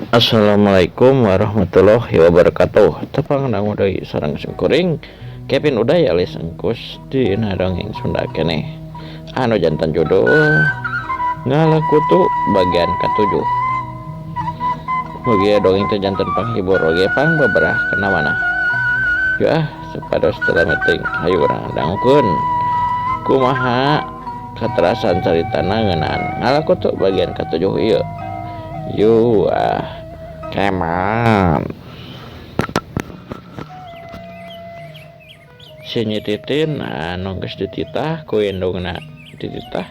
Assalamualaikum warahmatullahi wabarakatuh. Tepang dangu deui sareng simkuring Kevin Uday alias Engkus dina dongeng Sunda keneh. Anu jantan judul Ngalakutu bagian katujuh. Mugia dongeng teh jantan panghibur oge pang beberah kana mana. Yuk ah supados teu lami teuing hayu urang dangukeun. Kumaha katerasan caritana ngeunaan Ngalakutu bagian katujuh ieu. Yuk ah keman. Si Nyi Titin anu geus dititah ku indungna dititah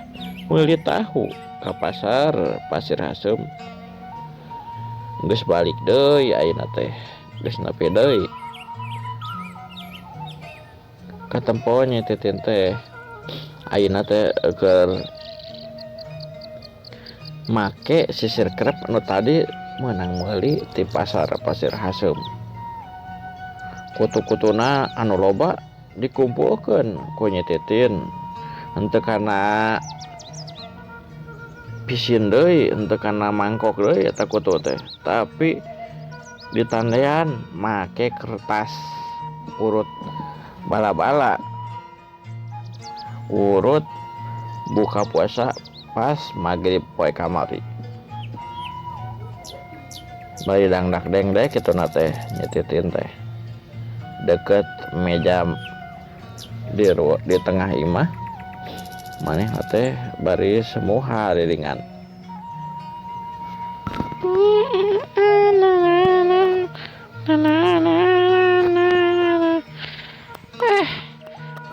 meuli tahu ka pasar Pasir Haseum. Geus balik deui ayeuna teh geus nepi deui. Katempo Nyi Titin teh ayeuna teh keur make sisir krep anu tadi meunang meuli ti pasar Pasir Haseum. Kutu-kutuna anu loba dikumpulkeun ku Nyi Titin henteu kana pisin deui henteu kana mangkok deui eta kutu teh tapi ditandean make kertas urut bala-bala urut buka puasa pas magrib poe kamari. Bari dangdak dengdek kitu na teh Nyi Titin teh deket meja di tengah imah manehna teh bari semuha riringan.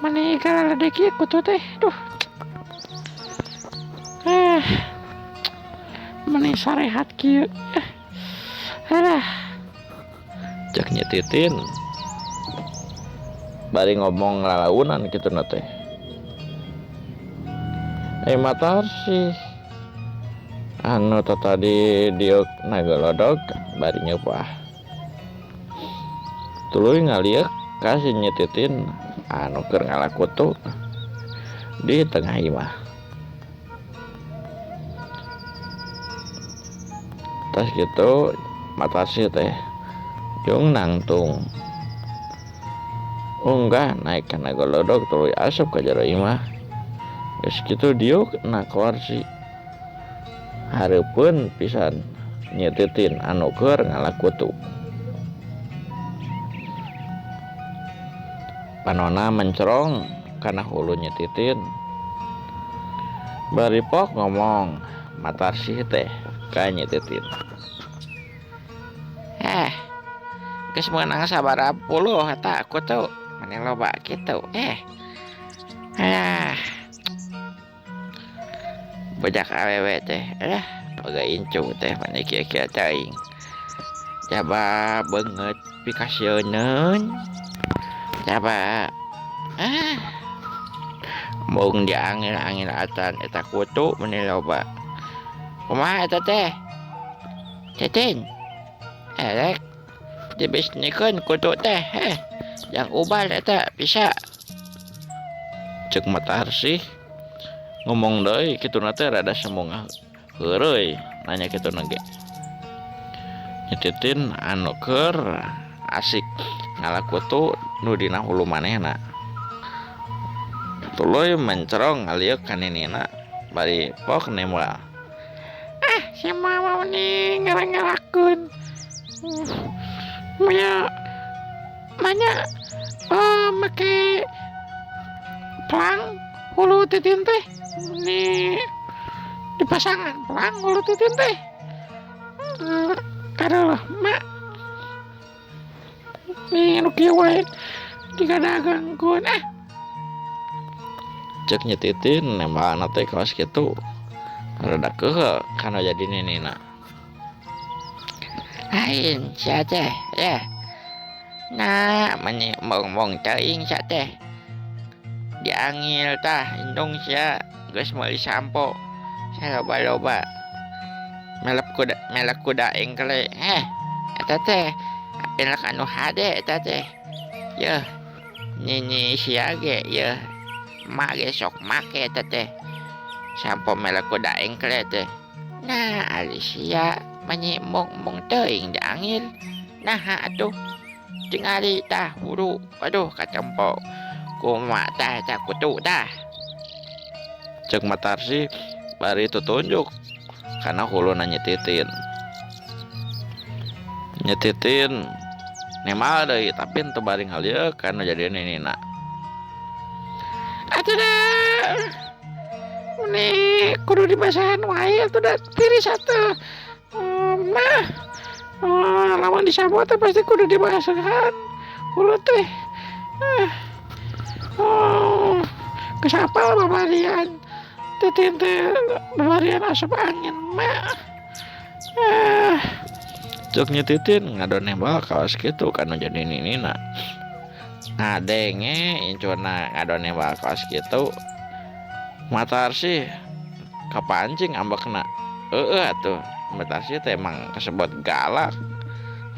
Maneh galaledek ieu kutu teh duh. Maneh sarehat kieu. Alah. Cek Nyi Titin bari ngomong lalaunan kitu na teh. Matar sih anu tatadi diuk nagelodog bari nyeupah. Tuluy ngalieuk ka si Nyi Titin anu keur ngalakutu di tengah imah. Tas kitu Matarsi teh jeung nangtung. Unggah naik kana golodog tuluy asup ka jero imah. Geus kitu diuk na korsi. Hareupeun pisan Nyi Titin anu keur ngalakutu. Panona mencerong kana hulu Nyi Titin. Bari pok ngomong Matarsi teh ka Nyi Titin. Geus meunang sabaraha puluh eta kutu maneh loba kitu. Alah. Bejak awewe teh, alah boga incu teh maneh kieu-kieu teuing. Jaba beungeut pikasieuneun. Jaba. Mung diangil-angil atan eta kutu maneh loba. Kumaha eta teh? Titin. Erek dibisnikeun kutu teh, jang ubal eta bisa. Cek Matarsi ngomong deui kituna teh rada semu heureuy nanya kituna ge. Nyi Titin anu keur asik ngalakutu nu dina hulu manehna. Tuluy mencerong ngalieuk ka ninina bari pok nembal. Si mama meni ngarang-ngarakeun. Maya manya make pelang hulu Titin teh ni dipasangan pelang hulu Titin teh. Kadeuleuh mak. Ni nu kieu wae digadagangkeun ah. Cek Nyi Titin nembalna teh kawas kitu. Rada keuheul kana jadi ninina. Lain sia teh ya. Nah, meni embong-embong teuing sia teh. Diangil tah indung sia geus meuli sampo. Saloba-loba. Melek kuda, melek kuda engkle. Eta teh apelak anu hade eta teh. Yeuh, nini sia ge yeuh. Mak ge sok make eta teh. Sampo melek kuda engkle teh. Nah, ali sia. Mani embung-embung teuing diangil. Naha atuh tingali tah hulu aduh katempo ku emak tah eta kutu tah. Cek Matarsi bari tutunjuk kana huluna Nyi Titin. Nyi Titin nembal deui tapi henteu bari ngalieuk kana jadi ninina. Atuh da meni kudu dibasahan wae atuh da tiris atuh. Mah lamun disampo teh pasti kudu dibasahan hulu teh. Geus apal babarian Titin teh babarian asup angin mah. Cek Nyi Titin ngadon nembal kawas kitu kanu jadi ninina. Ngadenge incuna ngadon nembal kawas kitu. Matarsi kapancing ambekna. Heueuh atuh Matarsi teh emang kasebut galak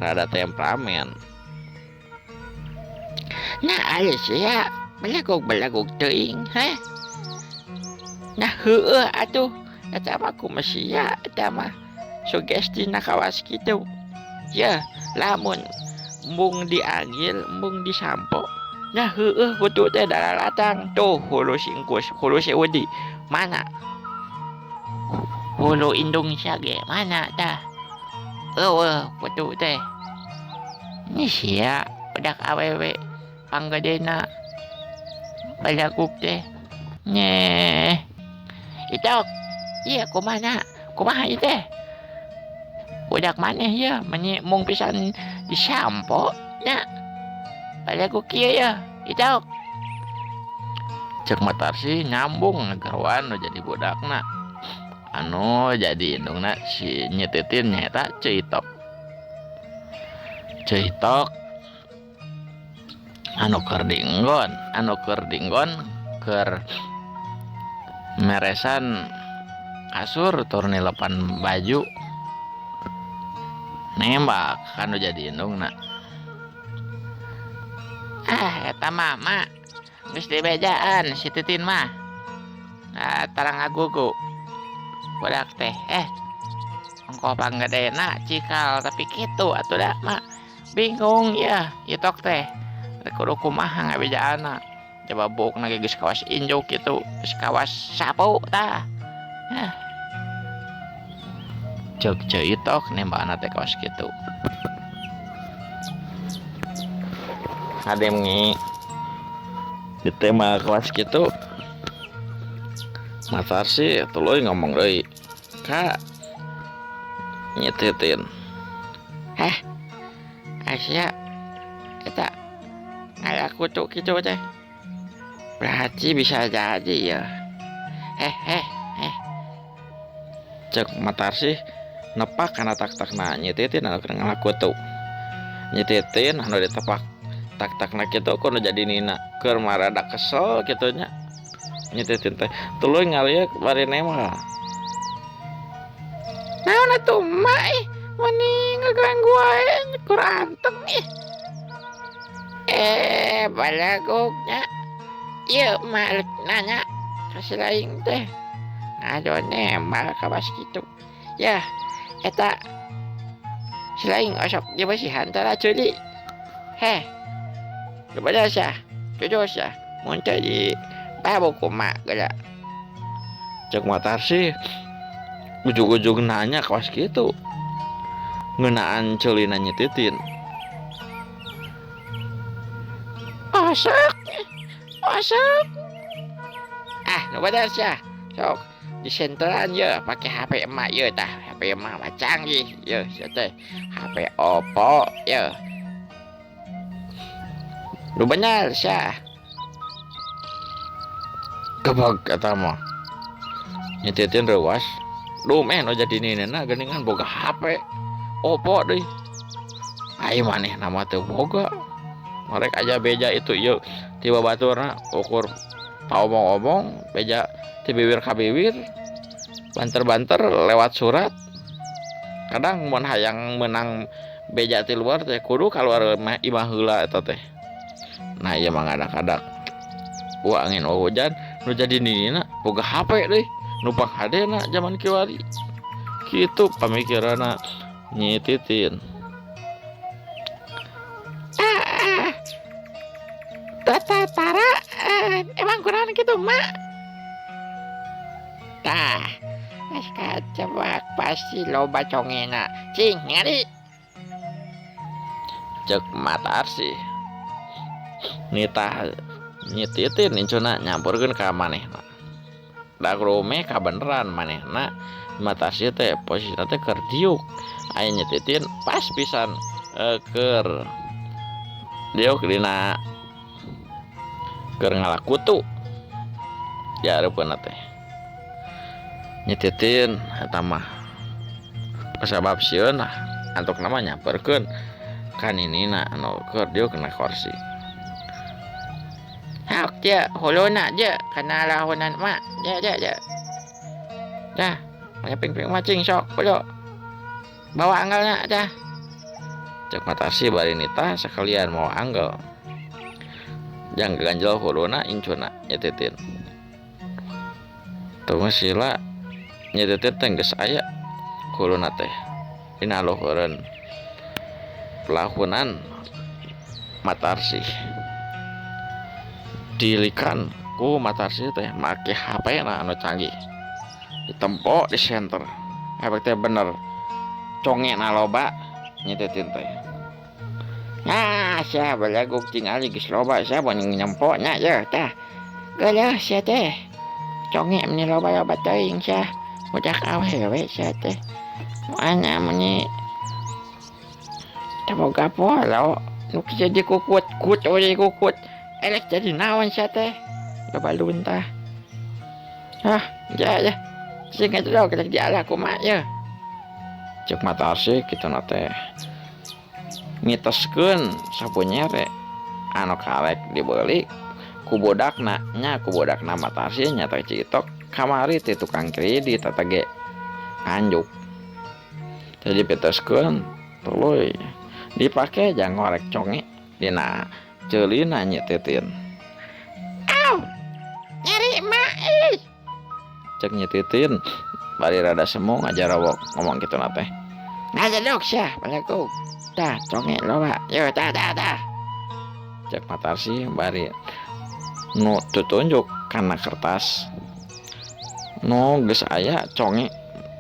rada temperamen. Nah ari sia belagog-belagog teuing heh. Nah heueuh atuh eta mah kumaha sia eta mah sugestina kawas kitu. Yeuh lamun embung diagil embung disampo nah heueuh kutu teh dalalatang tuh hulu si Engkus hulu si Udi mana hulu indung sia ge mana tah eueuh kutu teh ni sia budak awewe panggedena balaguk teh nyeh itok ieu kumaha kumaha ieu teh budak maneh ieu meni mung pisan disampo nya balaguk kieu yeuh itok. Cek Matarsi nyambung ngageroan nu jadi budakna anu jadi indungna si Nyi Titin nyaeta Ceu Itok. Ceu Itok anu keur dienggon anu keur dienggon keur meresan kasur tur nilepan baju nembak kanu jadi indungna. Ah eta mah mak geus dibejaan si Titin mah. Ah tarang ngagugu budak teh ongkoh panggedena cikal tapi kitu atuh da mak bingung yeuh Itok teh rek kudu kumaha ngabejaanna coba buukna ge geus kawas injuk kitu geus kawas sapu tah. Hah. Cek Ceu Itok nembakna teh kawas kitu. Ngadenge ditembak kawas kitu Matarsi tuluy ngomong deui ka Nyi Titin. Heh Asia eta ngalakutu kitu teh berarti bisa jadi ya. Heh heh heh. Cek Matarsi nepak kana tak-takna Nyi Titin anu keur ngalakutu. Nyi Titin anu ditepak tak-takna kitu kudu jadi nina keur marada kesel kitu nya. Nyi Titin teh tuluy ngalieu bari nembak. Naon atuh mak ih meni ngaganggu wae keur anteng ih. Balagognya ieu mak rek nanya ka si laing teh ngadon nembak kawas kitu. Yah eta si laing osok dibeusihan teh ceuli. Heh bener sia jujur sia mun teu di babuk ku mak geura. Cek Matarsi ujug-ujug nanya kawas kitu ngeunaan ceulina Nyi Titin. Osok osok ah nu bener sia sok disenteran yeuh pake HP emak yeuh tah HP emak mah canggih yeuh sia teh HP Oppo yeuh nu bener sia. Gebeg eta mah Nyi Titin reuas dumeh nu jadi ninina geuningan boga HP Oppo deui. Ai manehna mah teu boga marek aja beja itu ieu ti babaturna ukur paomong-omong beja ti biwir ka biwir banter-banter lewat surat. Kadang mun hayang meunang beja ti luar teh kudu kaluar imah heula eta teh. Nah ieu mah ngadak-ngadak wa angin wa hujan nu jadi ninina boga HP deui nu panghadena jaman kiwari. Kitu pamikiranna Nyi Titin. Ah, tata tara emang kunaon kitu mak? Tah, geus kajebak pasti loba congena. Cing, ningali. Cek Matarsih. Nitah Nyi Titin incuna nyamperkeun ka manehna. Da rume kabeneran manehna Matarsih teh posisina teh keur diuk. Aya Nyi Titin pas pisan keur diuk dina keur ngala kutu di hareupeunna teh. Nyi Titin eta mah kusabab sieun lah antokna mah nyamperkeun ka ninina anu keur diuk na korsi. Haok je, huluna je, kana lahonan mak. Je je je. Dah, aya ping-ping macing sok hulu. Bawa anggelna dah. Cek Matarsih bari nitah sakalian mawa anggel. Jang gaganjel huluna incuna Nyi Titin. Tunggu sila Nyi Titin teh geus aya huluna teh dina luhureun pelahunan Matarsih. Dilikan ku Matarsih teh make HP na anu canggih. Ditempo di center. Efek teh bener congena loba Nyi Titin teh. Nah, sia belegug tingali geus loba sia mun nyempo nya ye tah. Geuleuh sia teh. Conge meni loba-loba teuing sia. Budak awewe sia teh. Mana meni teu boga polo nu kieu dikukut kut we dikukut. Elek jadi naon sia teh. Loba luntah. Hah, ja ja. Sing ngajlok rek dialah kumaha ye. Cek Matarsih kitu na teh. Miteskeun sapu nyere anu karek dibeuli ku budakna nya ku budakna Matarsih nyata Citok kamari ti tukang kredit eta ge nganjuk. Jadi piteskeun tuluy dipake jang ngorek conge dina ceulina Nyi Titin. Aw, nyeri mak ih. Cek Nyi Titin bari rada semu ngajarawok ngomong kitu na teh. Ngajedog sia belegug. Tah conge loba. Yo tah tah tah. Cek Matarsih bari nu tutunjuk kana kertas nu geus aya conge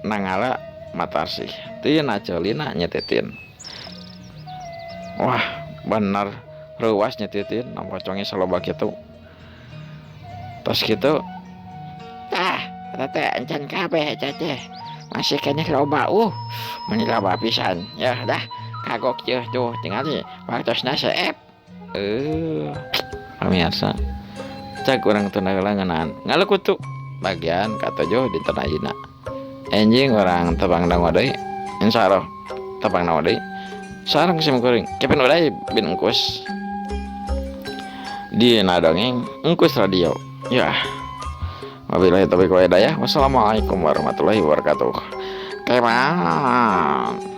nangala Matarsih tina ceulina Nyi Titin. Wah, bener reuas Nyi Titin nampa conge saloba kitu. Tos kitu tah eta teh encan kabeh eta teh. Masih keneh loba meni loba pisan. Yeuh dah kagok yeuh tuh tingali waktosna seep. Pamirsa cek urang tunda heula ngeunaan ngalukutu bagian katujuh dinten ayeuna. Enjing urang tepang dangu deui insyaallah tepang dangu deui sareng sim kuring Kevin Uday bin Engkus dina dongeng Engkus Radio. Ya. Wabillahi taufiq wal hidayah. Wassalamualaikum warahmatullahi wabarakatuh. Keman.